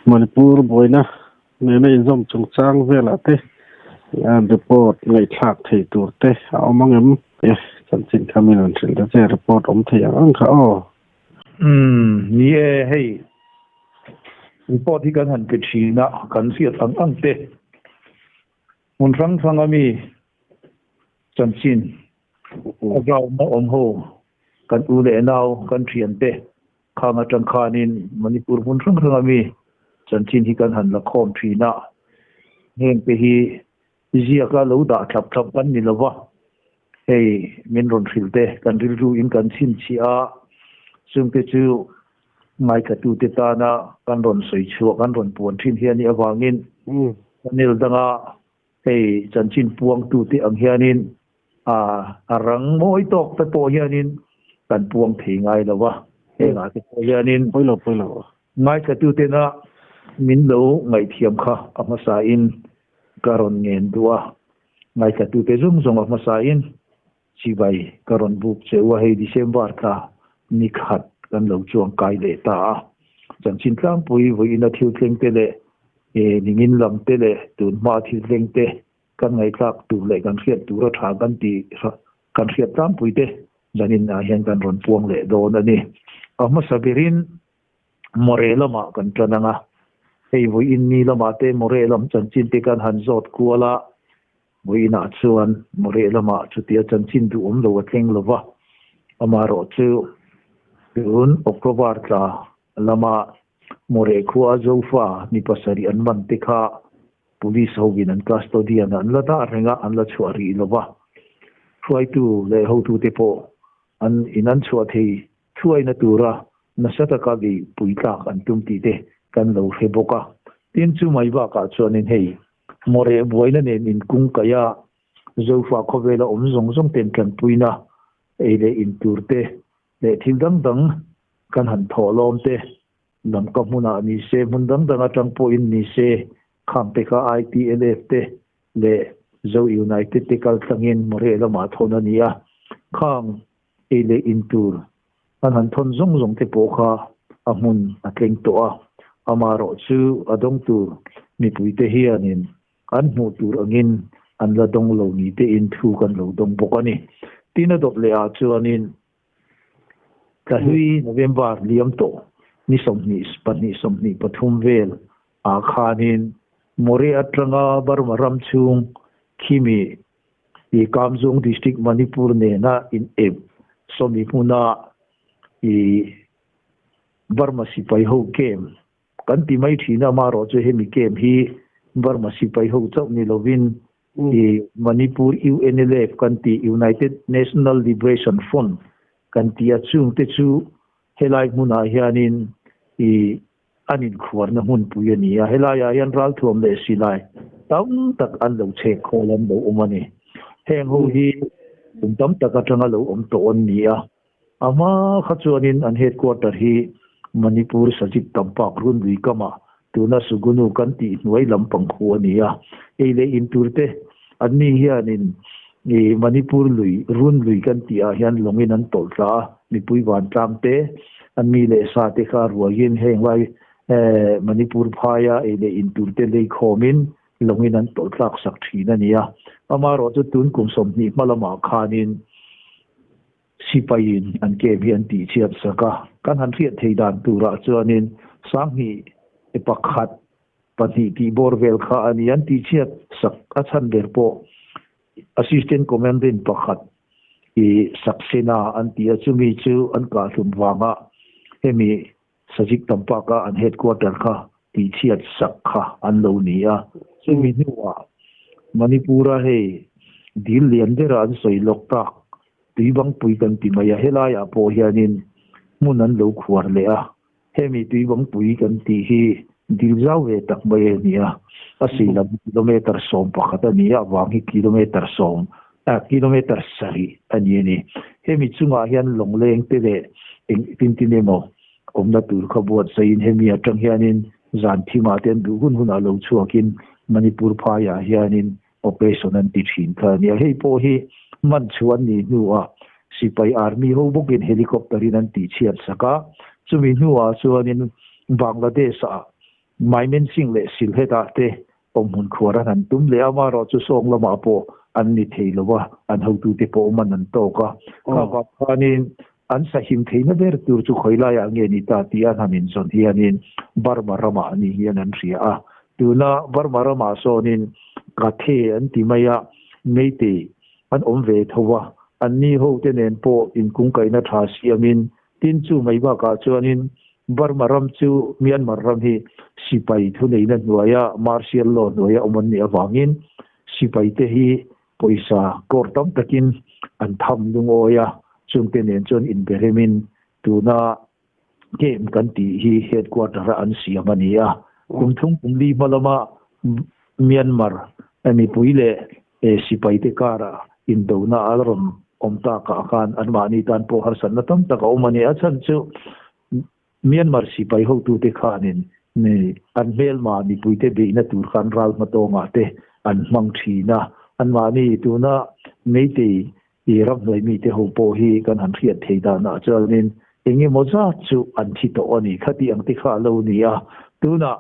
Manipur buaina nena inzawm chungchang velah te report ngaihthlak thei tur te a awm ang em? E, chanchin kha min rawn hrilh ta che, report awm thei ang ang kha aw. Umm, ni e, hei report hi kan han pe thin a, kan hriat ang ang te. Hmun hrang hrang ami chanchin a ground a awm ho kan u leh nau kan thian te khang atang khanin Manipur hmun hrang hrang ami chanchin hi kan han la khawm thin a, heng te hi ziaka lo dah thlap thlap kan ni lova, hei min rawn hrilh te kan rilru in kan chhinchhiah a, chungte chu Ngaithlatute tana kan rawn sawi chhuah, kan rawn puan thin hi a nih avangin channel danga hei chanchin puangtute ang hianin a rang mawi tawk te pawh hianin kan puang thei ngai lo a, hengah te pawh hianin ngaithlatutena min lo ngaihthiam kha a hmasain ka rawn ngen duh a, ngaithlatute zawng zawng a hmasain Chibai ka rawn buk che u a, hei December thla ni khat kan lo chuang kai leh ta a. Chanchin tlangpui vawiina thil thleng te leh ningin lam te leh tun hma thil thleng te kan ngaihthlak tur leh kan hriat tur a tha kan tih kan hriat tlangpui te zanin ah hian kan rawn puang leh dawn a ni. A hmasa berin More lamah kan tan ang a, hei vawiin ni lamah te More lam chanchin te kan han zawt kual a, Vawiinah chuan Moreh lamah chutia chanchin duhawm lo a thleng lo va, amaherawhchu tun October tla lama Moreh khua Zofa ni pasarih an man te kha Police hovin an custodian an la dah reng a, an la chhuah rih lo va. Hruaitu leh hotute pawh an in an chhuah thei thuaina tura nasa taka vei puitlak an tum tih te kan lo hre bawk a. Tin, chu mai bakah chuanin hei Moreh buaina nen inkungkaih a, Zofa khawvela awm zawng zawng ten tanpuina ei leh in tur te leh thil dang dang kan han thawh lawm te, lamka hmunah ni se, hmun dang dang atang pawhin ni se, khang te kha ITLF te leh Zo United te kal tlangin Moreh lamah thawn a ni a, khang ei leh in tur An han thawn zawng zawng te pawh kha a hmun a tleng tawh a, amaherawhchu a dawng tur mipuite hianin an hmuh tur angin an la dawng lo ni tein thu kan lo dawng bawk a ni. Tin a dawt leh ah chuanin Tlahlui November liam tawh ni 22 23 vel ah khanin Moreh atanga Burma ram chhung khimi I Kamzung District Manipur nena in ep sawmi hmuna i Burma sipai ho camp kan ti mai thin a, amaherawh chu hemi camp hi Burma sipai ho chauh ni lovin i Manipur UNLF kan ti United National Liberation Front kan ti a, chungte chu helai hmunah hianin i An inkhuarna hmunpui a ni a, helaiah hian ralthuam leh silai tam tak an lo chhek khawl an lo awm a ni. Heng ho hi kum tam tak atanga lo awm tawh an ni a, a hma kha chuanin an headquarter hi Manipur Sajik Tampak Runlui kamah tuna Sugunu kan tih hnuai lampang khu a ni a, ei leh in tur te an ni hianin Manipur lui Runlui kan tih ah hian lawngin an tawlh tla a, mipui vantlang te an mi leh sa te kha ruaiin heng lai Manipur phaia ei leh in tur te lei khawmin lawngin an tawlh tlak sak thin a ni a. Amaherawhchu tun kum 20 hma lamah khanin sipaiin an camp hi an tihchhiat sak a, kan han hriat thei dan turah chuanin 1001 2 tih bawr vel kha a ni. An tihchhiat sak a chhan ber pawh Assistant Commandant pakhat i Saxena an ti a, chumi chu an kahhlum vanga hemi Sajik Tampaka an headquarter kha tihchhiat sak kha an lo ni a. Chumi hnuah Manipur-a hei dil lian bera an sawi lawk tak Tuibangpui kan ti mai a, helaiah pawh hianin hmun an lo khuar leh a. Hemi Tuibangpui kan tih hi dil zau ve tak mai a ni a, a si lam kilometre 11 a ni a, vang hi kilometre sawm ah kilometre sarih a ni a ni. Hemi chungah hian lawngleng te leh eng tin tin emaw awmna tur kha buatsaihin hemi atang hianin zan thimah te an duh hun hunah lo chhuakin Manipur phaiah hianin operation an ti thin kha a ni a. Hei pawh hi man chhuah an nih hnuah sipai army ho bawkin helicopter in an tihchhiat sak a, chumi hnuah chuanin Bangladesh ah Mymensingh leh Sylhet-ah te awmhmun khuar an han tum leh a, amaherawhchu sawng lamah pawh an ni thei lo a, an hotute pawh awm an tawk a. Kha vang khanin an sahim theihna ber tur chu khawi laiah nge ni ta tih an han inzawn hianin Burma ramah ni hian an hria a. Tuna Burma ramah sawnin Kathe an ti mai a, Meitei an awm ve tho a, anni hote nen pawh inkungkaihna tha siamin Tin, chu mai bakah chuanin Burma ram chu Myanmar ram hi sipai thuneihna hnuaia martial law hnuaia awm an nih avangin sipaite hi pawisa kawr tam takin an tham lungawi a, chungte nen chuan inberemin tuna camp kan tih hi headquarter-a an siam a ni a. Kum thum kum li hma lama Myanmar mipui leh sipaite kara indona a rawn awm takah khan anmahni tan pawh harsatna tam tak a awm a ni. A chhan chu Myanmar sipai hotute khanin an hmelma mipuite beihna tur khan ral hmatawngah te an hmang thin a. Anmahni tuna Meitei ramhnuai mite ho pawh hi kan han hriat thei danah chuanin eng emaw zat chu an thi tawh a ni. Khati ang te kha a lo ni a. Tunah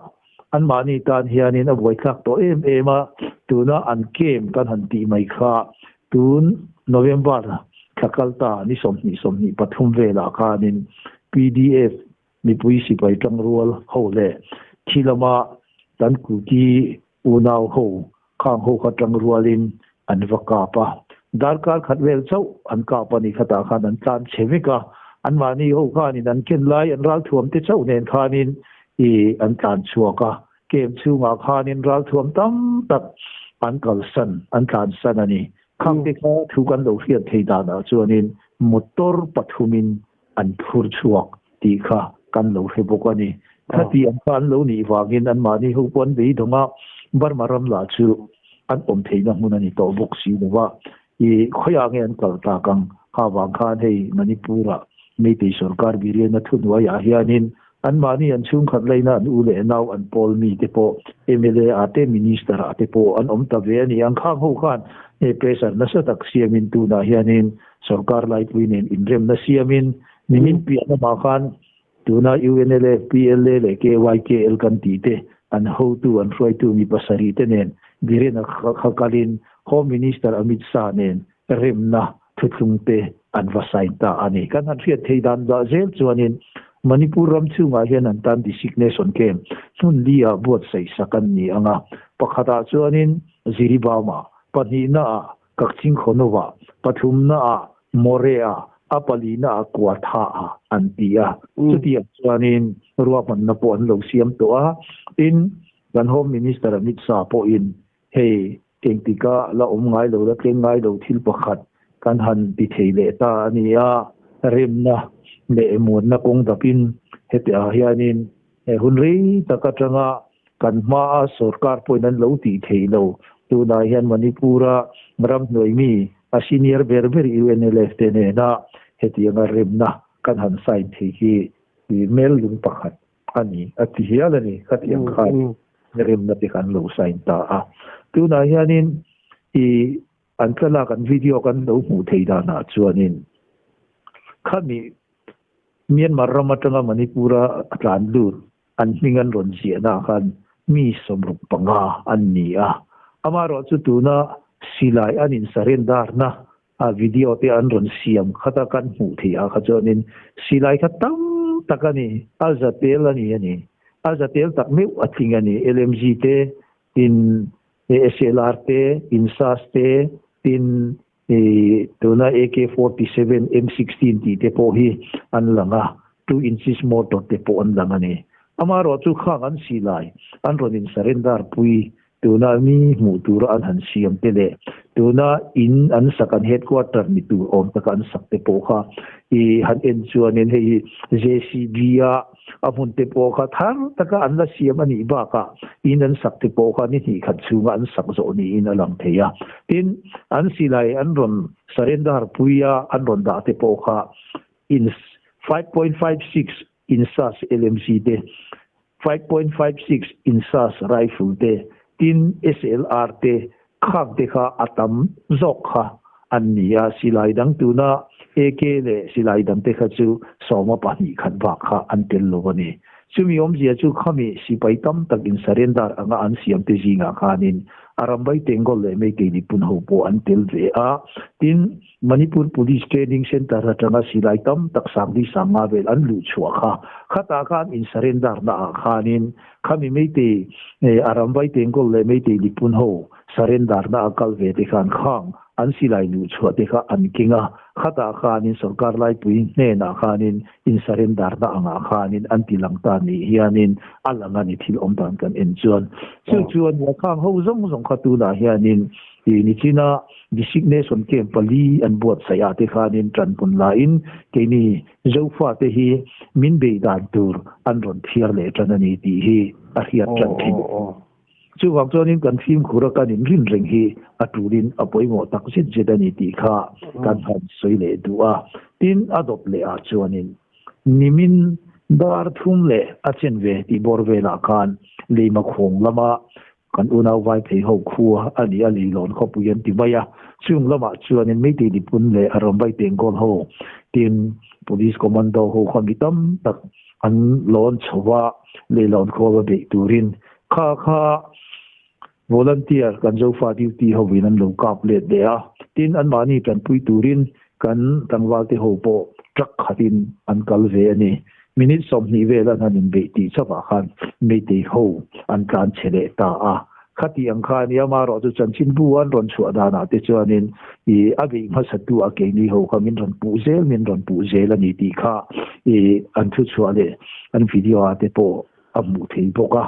Anmahni tan hianin a buaithlak tawh em em a, tuna an camp kan han tih mai kha tun November thla kal ta ni 23 velah khanin pdf mipui sipai tangrual ho leh thi lama kan Kuki unau ho khang ho kha tangrualin an va kap a, darkar khat vel chauh an kap a ni khatah khan an tlan chhe vek a, anmahni ho khanin an ken lai an ralthuam te chauh nen khanin i an tlan chhuak a, camp chhungah khanin ralthuam tam tak an kalsan an tlansan a ni. Khang te kha thu kan lo hriat thei danah chuanin motor pathumin an phur chhuak tih kha kan lo hre bawk a ni. Khati ang kha an lo nih vangin anmahni ho pawh an beidawng a, Burma ram lah chu an awm theihna hmun a ni tawh bawk si lo va, i khawiah nge an kal tak ang? Kha vang khan hei Manipur-ah Meitei sorkar Biryana thuhnuaiah hianin anmahni an chhungkhat laina an u leh nau an pawl mite pawh mla ah te minister ah te pawh an awm ta ve a ni ang. Khang ho khan hei pressure nasa tak siamin tunah hianin Sorkar laipui nen inremna siamin nimin piah lamah khan tuna UNLA, PLA leh KYKL kan tih te an hotu, an hruaitu mi pasarih te nen Biren a kha kalin Home Minister Amit Shah nen remna thuthlung te an va sign ta a ni. Kan han hriat thei dan dah zel chuanin Manipur ram chhungah hian an tan designation camp hmun li ah buatsaih sak an ni ang a, pakhatah chuanin Jiribam-ah, pahnihnaah Kakching Khawnovah, pathumnaah Morea, a palinaah Kuathaah an ti a. Chutiang chuanin ruahmanna pawh an lo siam tawh a. Tin, kan Home Minister Amit Shah pawhin hei engtika la awm ngai lo, la tleng ngai lo thil pakhat kan han ti thei leh ta a ni a. Remna leh muanna kawng dapin hetiah hianin He hun rei tak atanga kan hmaa sorkar pawhin an lo tih theih lo. Tunah hian Manipur-a ramhnuai mi a senior ber ber UNLF te nena hetianga remna kan han sign thei hi mel lung pakhat a ni a ti hial a ni. Khatiang khan remna te kha an lo sign ta a. Tunah hianin i an thlalak an video kan lo hmuh theih danah chuanin khami Myanmar ram atanga Manipur-a a tlan lut an hming an rawn ziahna ah khan mi 65 an ni a. Amaherawh chu tuna silai an insarender-na a video te an rawn siam khata kan hmuh theih ah kha chuanin silai kha tam tak a ni, a za tel a ni a ni. A za tel tak meuh a tling a ni. LMG te, tin SLR te, INSAS te, tin I tuna AK-47, M16 tih te pawh hi an lang a, 2 inches mortar te pawh an lang a ni. Amaherawhchu khang an si lai, an rawn in surrender pui, tuna mi hmuh tura an han siam te leh tuna in an sak an headquarter ni tur awm taka an sak te pawh kha i han en chuanin hei hi JCB a A hmun te pawh kha thar taka an la siam a nih bakah in an sak te pawh kha ni hnih khat chhunga an sak zawh niin a lang thei a. Tin, an silai an rawn surrender pui a, an rawn dah te pawh kha in 5.56 INSAS LMC te, 5.56 INSAS rifle te, tin SLR te Khak te kha a tam zawk kha an ni a, silai dang tuna AK leh silai dang te kha chu 12 khat bak kha an tel lo a ni. Chumi awmzia chu khami sipai tam tak in surrender anga an siam te zingah khanin Arambai Tengol leh Meitei Nipun ho pawh an tel ve a. Tin, Manipur Police Training Centre atanga silai tam tak sangli sanga vel an luh chhuah kha. Khatah khan in surrender na ah khanin khami Meitei Arambai Tengol leh Meitei Nipun ho surrender na a kal ve te khan khang an silai luh chhuah te kha an keng a. Khatah khanin sorkar laipui hnenah khanin in surrender na angah khanin an ti lang ta nih hianin a lang a ni thil awm dan kan en chuan. Chu chuan khang ho zawng zawng kha tunah hianin i nichina designation camp pali an buatsaih ah te khanin tanpun laiin keini Zofa te hi min bei dan tur an rawn thiar leh tan a ni tih hi a hriat tan thin. Chuvang chuanin kan fimkhur a kan inrin reng hi a tulin a pawimawh tak zet zet a ni tih kha kan han sawi leh duh a. Tin, a dawp leh ah chuanin nimin dar thum leh a chen ve tih bawr velah khan leima khawng lama kan unau vai phei ho khua a ni a leilawn khawpui an ti mai a. Chung lamah chuanin Meitei Nipun leh a Rambai Tengkawl ho tin Police Commando ho kha mi tam tak an lawn chho a, leilawn khua va beih turin Kha kha volunteer kan Zofa duty hovin an lo kap let leh a, tin anmahni tanpui turin kan tlangval te ho pawh truck khatin an kal ve a ni. Minute 20 vel an han inbeih tih chauhah khan Meitei ho an tlan chhe leh ta a. Khati ang kha a nia, amaherawhchu chanchinbu an rawn chhuah danah te chuanin i a beih hmasatu a keini ho kha min rawn puh zel min rawn puh zel a ni tih kha i an thuchhuah leh an video ah te pawh a hmuh thei bawk a.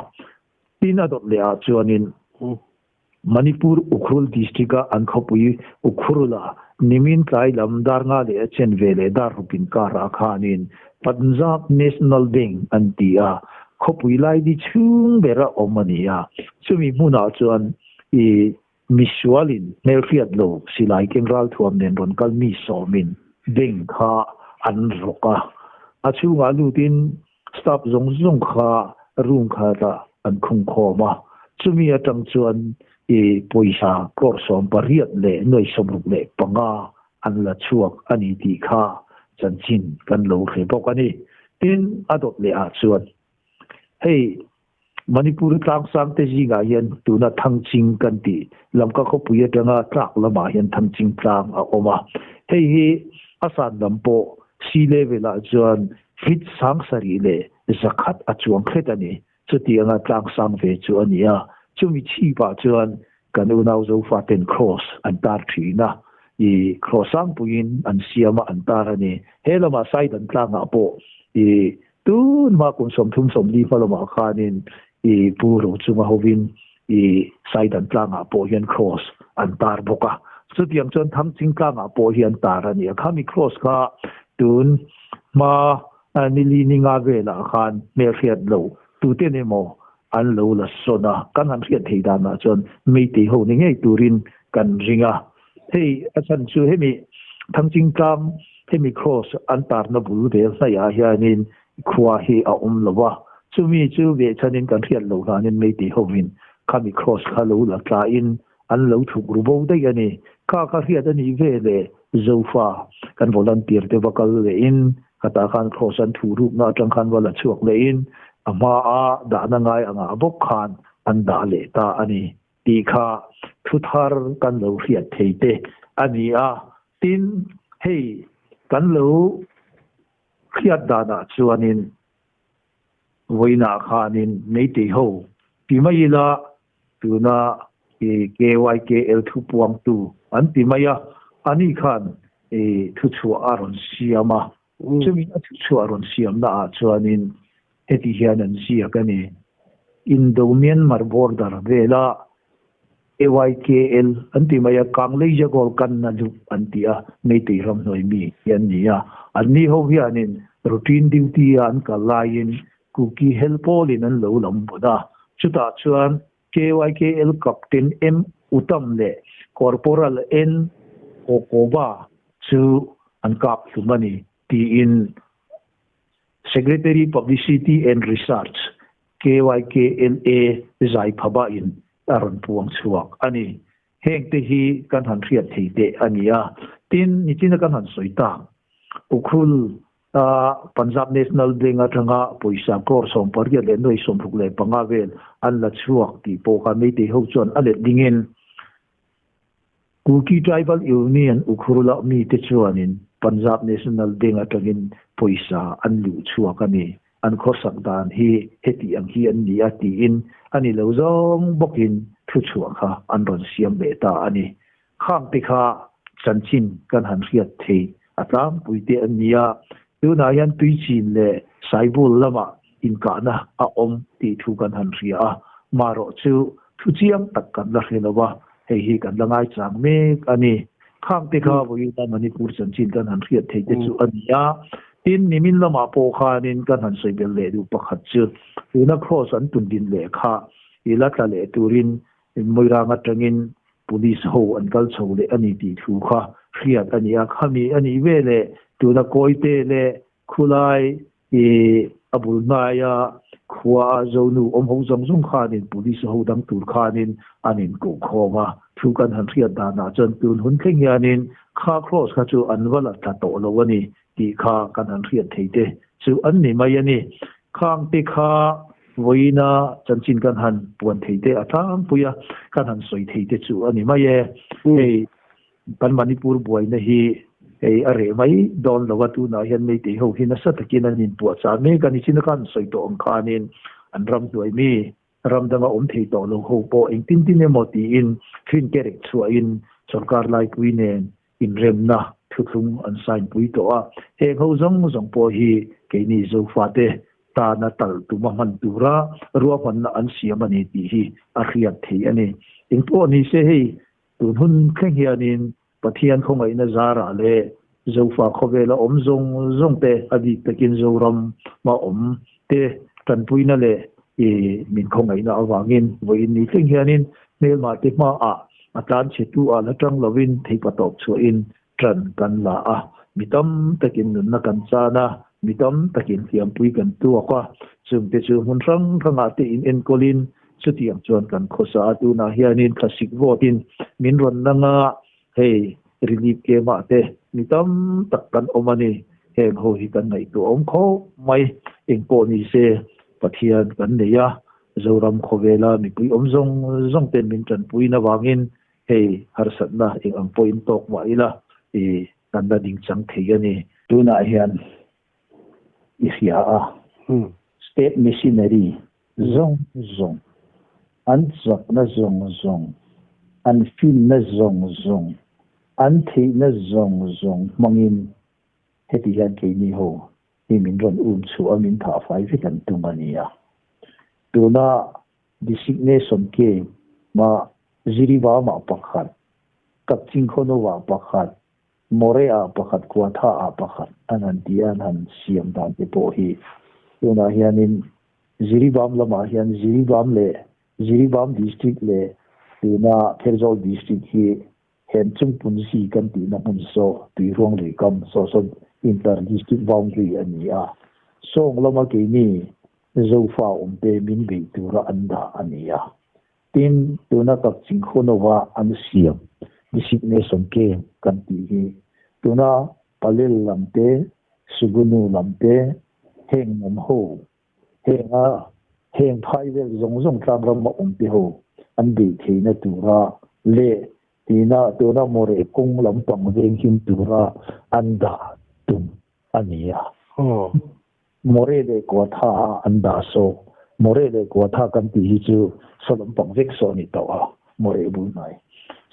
Tin a dawt leh ah chuanin Manipur Ukhrul District a an khawpui Ukhrul ah nimin tlai lam dar nga leh a chen ve leh dar ruk inkar ah khanin Punjab National Bank an ti a, khawpui lai ni chhung bera awm a ni a. Chumi hmunah chuan i misualin hmelhriat lo silai keng ralthuam nen rawn kal mi sawmin bank kha an rawk a. A chhungah lutin Staff zawng zawng kha room khatah an khung khawm a, chumi atang chuan i pawisa crore 18 leh nuai 65 an la chhuak a ni tih kha chanchin kan lo hre bawk a ni. Tin, a dawt leh ah chuan hei Manipur tlangsang te zingah hian tuna Thangching kan tih Lamka khawpui atanga tlak lamah hian Thangching tlang a awm a, hei hi a san lam pawh sea level ah chuan Feet 7100 a chuang hret a ni. Chutianga tlang sang ve chu a ni a. Chumi chhipah chuan kan unau Zofaten Cross an tar thin a. I Cross sangpuiin an siam a, an tar a ni. He lamah Saidan tlangah pawh i tun hma kum 30 40 hma lamah khanin i Pu Rochunga hovin i Saidan tlangah pawh hian Cross an tar bawk a. Chutiang chuan Thangching tlangah pawh hian tar a ni a. Khami Cross kha tun hma nili ni nga velah khan hmelhriat lo tuten emaw an lo la sawn a. Kan han hriat thei danah chuan Meitei ho ni ngei turin kan ring a. Hei a chhan chu hemi Thangching tlang hemi Cross an tarna bul vel hnaiah hianin Khua hi a awm lo a, chumi chu vehchhanin kan hriat loh hlanin Meitei hovin khami Cross kha lo la tlain an lo thuk ru bo daih a ni. Kha kha hriat a nih ve le Zofa kan volunteer te va kal lehin khatah khan Cross an thuh rukna atang khan va la chhuak lehin a hma a dahna ngai angah bawk khan an dah leh ta a ni tih kha thu thar kan lo hriat thei te a ni a. Tin, hei kan lo Hriat danah chuanin vawiinah khanin Meitei ho ti mai ila tuna i KYKL thu puangtu an ti mai a, ani khan i thuchhuah a rawn siam a, chumi a thuchhuah rawn siamna ah chuanin heti hian an ziak a ni, Indo-Myanmar border vela AYKL an ti mai a, Kanglei Jagol kan na luh an ti a, Meitei ramhnuai mi hi an ni a. Anni ho hianin routine duty a an kal laiin Kuki hel pawlin an lo lam bun a. Chutah chuan KYKL Captain M Uttam leh Corporal N Kokoba chu an kap hlum a ni tiin Secretary Publicity and Research KYKLA Zaiphaba in a rawn puang chhuak a ni. Heng te hi kan han hriat thei teh a ni a. Tin, nichina kan han sawi tak, Ukhrul. Punjab National Bank atanga pawisa crore 18 leh nuai 65 vel an la chhuak tih pawh kha Meitei ho chuan a let dingin Kuki Tribal Union Ukhrula mite chuanin Punjab National Bank atangin pawisa an luh chhuak a ni. An khawsak dan hi heti ang hi an ni a tiin a ni lo zawng bawkin thuchhuah kha an rawn siam leh ta a ni. Khangte kha chanchin kan han hriat thei a tlangpui te an ni a, tunah hian Tuichin leh Saibul lamah inkahna a awm tih thu kan han hria a, marawh chu thu chiang tak kan la hre lo a, hei hi kan la ngaichang mek a ni. Khangte kha vawiina Manipur chanchin kan han hriat thei te chu a ni a, tin nimin lamah pawh khanin kan han sawi belh leh duh pakhat chu tuna Kraws an tun din leh kha i la tla leh turin Moirang atangin Police ho an kal chho leh a ni tih thu kha hriat a ni a, khami a nih ve leh tuna Kawite leh Khulai i a bul hnaia khua a Zonu awm ho zawng zawng khanin Police ho dang tur khanin an inkoh khawm a, thu kan han hriat danah chuan tun hun thleng hianin kha Kraws kha chu an va la tla tawh lo a ni tih kha kan han hriat thei te chu an ni mai a ni. Khangte kha vawiina chanchin kan han puan thei te a tlangpui a, kan han sawi thei te chu a ni mai e. Hei kan Manipur buaina hi hei a reh mai dawn lo a, tunah hian Meitei ho hi nasa takin an inpuahchah mek a ni. China khan sawi tawh ang khanin an ram hnuai mi ram danga awm thei tawh lo ho pawh engtin tin emaw tiin hrin kerek chhuahin sorkar laipui nen inremna thuthlung an sign pui tawh a, heng ho zawng zawng pawh hi keini Zofate tana tal tuma hman tura ruahmanna an siam a ni tih hi a hriat theih a ni. Engpawh ni se hei tun hun thleng hianin Pathian khawngaihna zarah leh Zofa khawvela awm zawng zawng te a bik takin Zoram a awm te tanpuina leh i min khawngaihna avangin vawiin ni thleng hianin hmelmah te hmaah a tlan chhetu ah la tang lovin theipa tawp chhuahin tan kan la a, mi tam takin nunna kan chan a, mi tam takin hliampui kan tuak a, chungte chu hmun hrang hrangah te in enkawlin chutiang chuan kan khawsa a, tunah hianin thlasik vote-in min rawn nang a, hei relief camp-ah te mi tam tak kan awm a ni, heng ho hi kan ngaihtuah awm khawp mai, engpawh ni se Pathian kan nei a, Zoram khawvela mipui awm zawng zawng ten min tanpuiin avangin hei harsatna eng ang pawhin tawk mah ila i kan la ding chang thei a ni. Tunah hian i hria a, State Machinery zawng zawng, an chakna zawng zawng, an finna zawng zawng, an theihna zawng zawng hmangin heti hian keini ho hi min rawn um chhuah a, min thah fai vek an tum a ni a. Tuna designation ke ma Jiribam-ah pakhat, Kakchingkhawnovah pakhat, More-ah pakhat, Kuatha-ah pakhat an han ti a, an han siam dan te pawh hi tunah hianin Jiribam lamah hian Jiribam leh Jiribam District leh tuna Pherzawl District hi Heng chungpun zi kan tihna hmun saw Tuiruang lui kam saw saw inter district boundary a ni a, sawng lama keini Zofa awmte min beih tura an dah a ni a. Tin, tuna Kakchingkhunova an siam designation camp kan tih hi tuna Palel lam te, Sugunu lam te, heng lam ho Henga heng phai vel zawng zawng tlangram a awm te ho an beih theihna tura leh tina tuna mawreh kawng lampang veng him tura an dah tum a ni a. Mawreh leh Kuatha a an dah sawk. Mawreh leh Kuatha kan tih hi chu saw lampang vek saw a ni tawh a, mawreh bul hnai.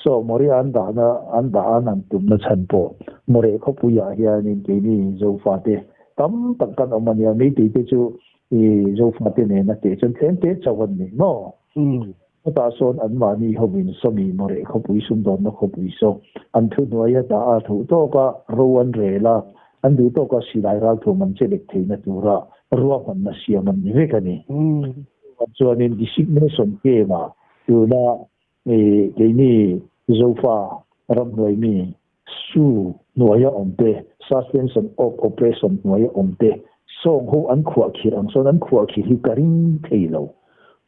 Saw mawreh an dahna an dah an han tumna chhan pawh mawreh khawpuiah hianin keini Zofate Tam tak kan awm a nia, Meitei te chu i Zofate nena teh chuan tlem te chauh an ni maw? Chutah sawn anmahni hovin sawmi mawreh khawpui sumdawnna khawpui saw an thuhnuai a dah a, thuh tawka ro an rel a, an duh tawka silai ralthuam an chelek theihna tura ruahmanna siam an ni vek a ni. Chuanin designation game-ah tuna i keini Zofa ramhnuai mi Su hnuaia awm te, suspension of operation hnuaia awm te, sawng ho an khuah khirh ang sawn an khuah khirh hi ka ring thei lo.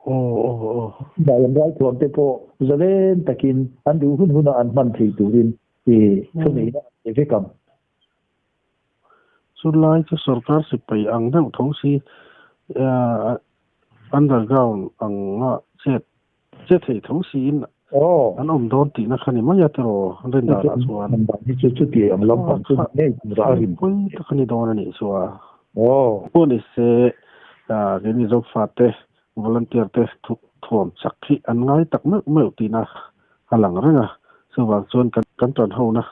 Aw aw aw. Daiam ralthuam te pawh zalen takin an duh hun huna an hman thei turin i thuneihna an pe vek ang. Chulai chu sorkar sipai ang deuh tho si underground anga chet che thei tho siin an awm dawn tihna kha ni mai a tiraw rindan ah chuan. Hi chu chuti ang lampang chu ngei tur a rin. Pui tak a ni dawn a nih chu a. Pawh ni se keini Zofate volunteer te thuam chak hi an ngai tak meuh meuh tihna a lang reng a, chuvang chuan kan tan hona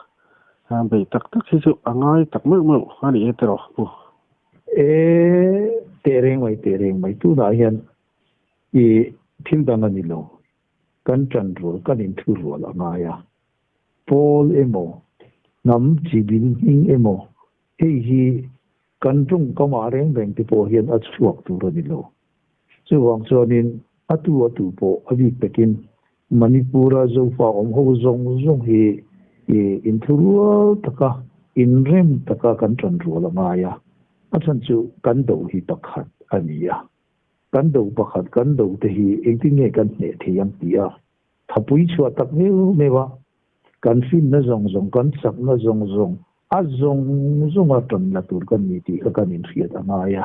bei tak tak hi chu a ngai tak meuh meuh a ni e tiraw Pu. E teh reng mai teh reng mai tunah hian i thil dang a ni lo, kan tan rual kan inthu rual a ngai a, pawl emaw hnam chi bil hming emaw hei hi kan tawngkam ah reng reng te pawh hian a chhuak tur a ni lo. Chuvang chuanin a tu a tu pawh a bik takin Manipur-a Zofa awm ho zawng zawng hi inthurual taka inrem taka kan tan rual a ngai a, a chhan chu kan do hi pakhat a ni a. Kan do pakhat kan do te hi engtin nge kan hneh thei ang tih a thapui chhuah tak meuh meuh a, kan finna zawng zawng, kan chakna zawng zawng a zawng zawnga tan la tur kan ni tih kha kan inhriat a ngai a.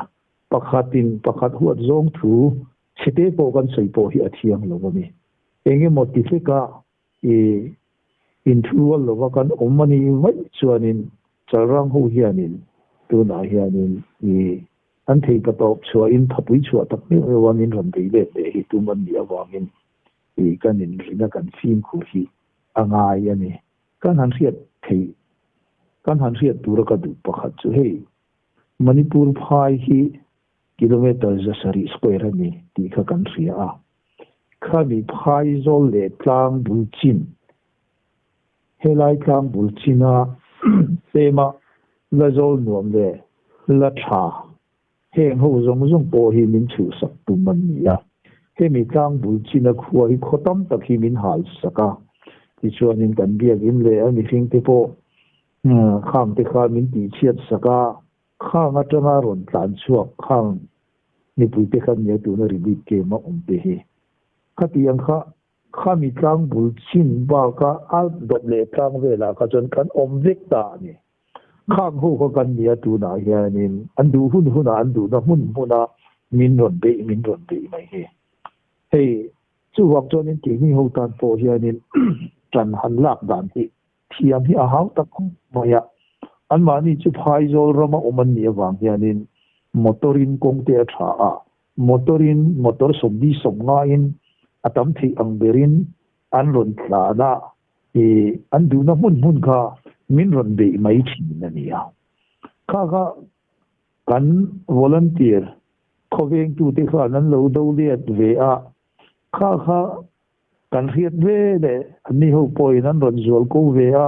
Pakhatin pakhat huat zawng thu chhete pawh kan sawi pawh hi a thiang lo a ni. Eng emaw ti hleka i inthurual lova kan awm a nih vaih chuanin Chalrang ho hianin tunah hianin i an thei pa tawp chhuahin thapui chhuah tak meuh meuh a min rawn bei let leh hi tum an nih avangin i kan inrina kan fimkhur hi a ngai a ni. Kan han hriat theih kan han hriat tura ka duh pakhat chu hei Manipur phai hi kilometre 700 square a ni tih kha kan hria a. Khami phai zawl leh tlang bul chin, helai tlang bul china tlema la zawl nuam leh la tha heng ho zawng zawng pawh hi min chhuhsak tum an ni a. Hemi tlang bul china khua hi khaw tam tak hi min hal sak a, tichuanin kan biakinn leh a mihringte pawh Khang te kha min tihchhiat sak a, khang atanga rawn tlan chhuak khang mipui te kha nia tuna relief camp a awm te hi. Khati ang kha khami tlang bul chin baka a dawt leh tlang velah kha chuan kan awm vek ta a ni. Khang ho kha kan nia tunah hianin an duh hun hunah an duhna hmun hmuna min rawn beih min rawn beih mai hi. Hei chuvang chuanin keini ho tan pawh hianin tan han lak dan hi Thiam hi a hau tak khawp mai a, anmahni chu phaizawl rama awm an nih avang hianin motor-in kawng te a tha a, motor-in motor sawmli sawm ngaiin a tam theih ang berin an rawn tlan a, ih an duhna hmun hmun kha min rawn beih mai thin a ni a. Kha kha kan volunteer khawvengtute khan an lo do let ve a, kha kha Kan hriat ve leh anni ho pawhin an rawn zual ko ve a,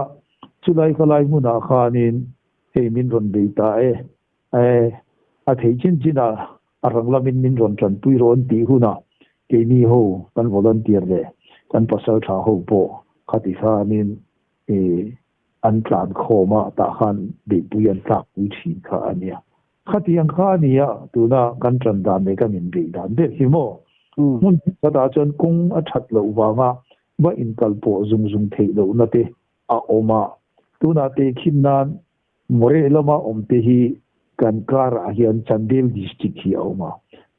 chulai ka lai hmunah khanin hei min rawn bei ta e, e a thei chin chin a, a rang lamin min rawn tanpui rawh an tih hunah keini ho kan volunteer leh kan pasal tha ho pawh khati khanin e an tlan khawm a, tah khan beihpui an tlakpui thin kha a nia. Khatiang kha a nia, tuna kan tan dan leh kan inbeih dan ber hi maw? Hmun thenkhatah chuan kawng a that loh vanga va inkal pawh zung zung theih lohna te a awm a. Tunah tehkhin nan Moreh lama awm te hi kan karah hian Chandel District hi a awm a.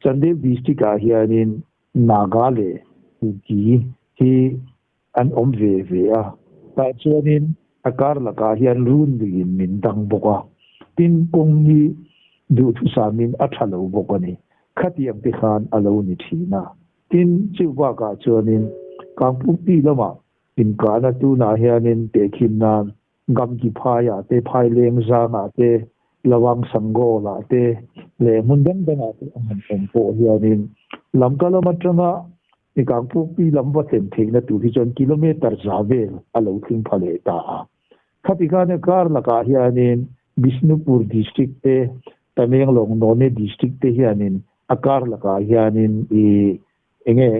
Chandel District ah hianin Naga leh Kuki hi an awm ve ve a, tah chuanin a kar lakah hian run luiin min dang bawk a, tin kawng hi duhthusamin a tha lo bawk a ni. Khatiang te khan a lo ni thin a. Tin, chu bakah chuanin Kangpukpi lamah inkahna tunah hianin tehkhin nan Gamki phaiah te, Phaileng zangah te, Lawang Sangawlah te leh hmun dang dangah te a han awm pawh hianin Lamka lam atanga Kangpukpi lam va thlen theihna tur hi chuan kilometre za vel a lo thleng pha leh ta a. Khati khan kar lakah hianin Bishnupur District te, Tamenglong None District te hianin a kar lakah hianin i Enge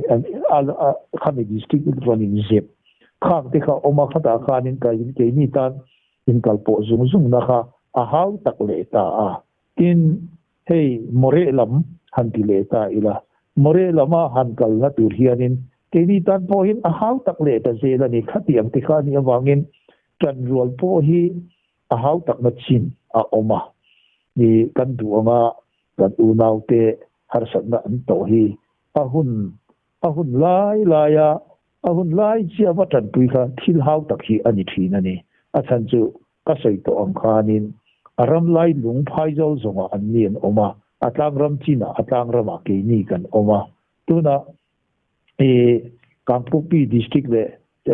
khami district rawn in zep khang te kha awm a khatah khanin ka in keini tan in kal pawh zung zung na kha a hau tak leh ta a. Tin, hei Moreh lam han ti leh ta ila, Moreh lama han kalna tur hianin keini tan pawhin a hau tak leh ta zel a ni. Khatiang te kha a nih avangin ṭanrual pawh hi a hau takna chin a awm a. Ni kan duh anga kan unaute harsatna an tawh hi a hun a hun lai laia a hun lai chiah va tanpui kha thil hau tak hi a ni thin a ni. A chhan chu ka sawi tawh ang khanin a ram lai lung phaizawl zawngah an ni an awm a, a tlangram chinah a tlangramah keini kan awm a. Tunah i Kangpokpi district leh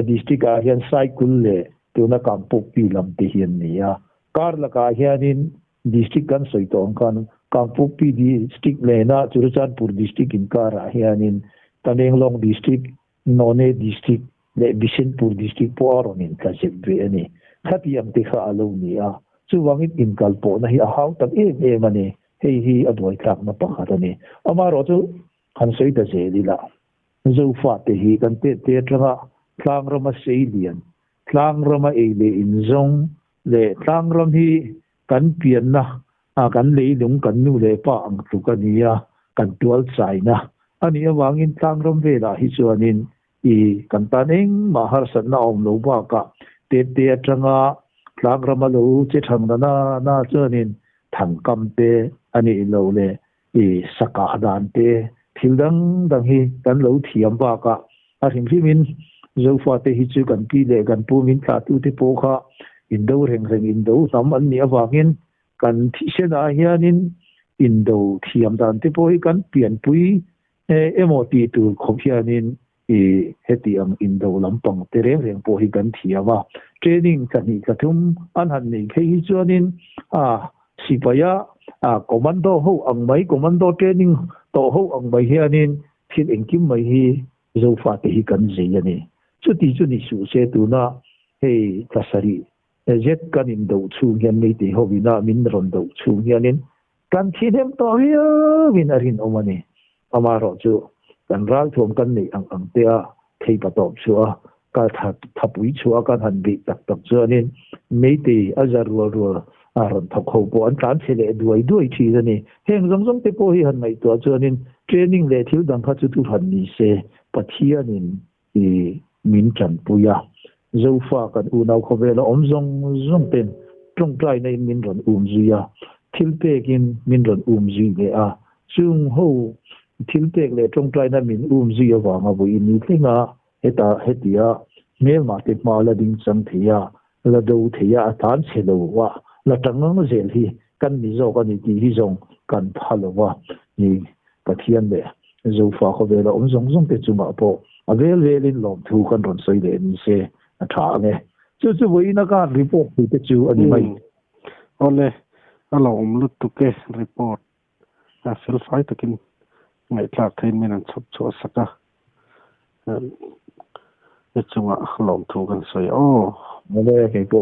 district ah hian Saikul leh tuna Kangpokpi lam te hi an ni a. Kar lakah hianin district kan sawi tawh ang khan Kangpokpi district lehna Churachandpur district inkarah hianin Tamenglong district, None district leh Bishenpur district pawh a rawn intlazep ve a ni. Khati ang te kha a lo ni a, chuvangin inkalpawhna hi a hau tak em em a ni. Hei hi a buaithlakna pakhat a ni. Amaherawhchu han sawi ta zel ila, Zofate hi kan tet te atanga tlangrama sei lian, tlangrama ei leh inzawng leh tlangram hi kan pianna a kan leilung kan nu leh pa ang tluk a ni a, kan tual chaina a nih avangin tlangram velah hi chuanin i kan tan engmah harsatna a awm lo bakah tet te atanga tlangrama lo che thang na na na chuanin thangkam te a nih loh leh I sakah dan te thil dang dang hi kan lo thiam bakah a hrim hrimin Zofate hi chu kan pi leh kan pu min thlahtute pawh kha indo reng reng indo hnam an nih avangin kan thisenah hianin indo thiam dan te pawh hi kan pianpui emaw tih tur khawp hianin I heti ang indo lampang te reng reng pawh hi kan thiam a, training thla hnih thla thum an han neih phei hi chuanin a sipaia a commando ho ang mai, commando training tawh ho ang mai hianin thil engkim mai hi Zofate hi kan zei a ni. Chuti chu ni suh se tuna hei thla sarih zet kan indo chhung hian Meitei hovina min rawn do chhung hianin kan thi hnem tawh viauin a rinawm a ni. Amaherawh chu kan ralthuam kan neih ang ang te a thei pa tawp chhuah a, kal thapui chhuah a kan han beih tak tak chuanin Meitei a za rual rual a rawn thawk ho pawh an tlan chhe leh duai duai thin a ni. Heng zawng zawng te pawh hi han ngaihtuah chuanin training leh thil dang kha chu thu hran ni se Pathianin i min tanpui a, Zofa kan unau khawvela awm zawng zawng ten tawngtaina in min rawn um zui a, thil pek in min rawn um zui leh a, chung ho thil pek leh tawngtaina min um zui avanga vawi ni thleng a heta hetia hmelmah te hma la ding chang thei a, la do thei a, a tlan chhe lo a, la tangang zel hi kan ni zawk a ni tih hi zawng kan pha lo va, i Pathian leh Zofa khawvela awm zawng zawng te chungah pawh a vel velin lawmthu kan rawn sawi leh ni se a tha ang e. Chu chu vawiin a kar report pui te chu a ni mai. Awle, a lo awm lutuk e report a felfai takin ngaihthlak theiin min an chhawp chhuah sak a, i chungah lawmthu kan sawi aw. Awle, kei pawh.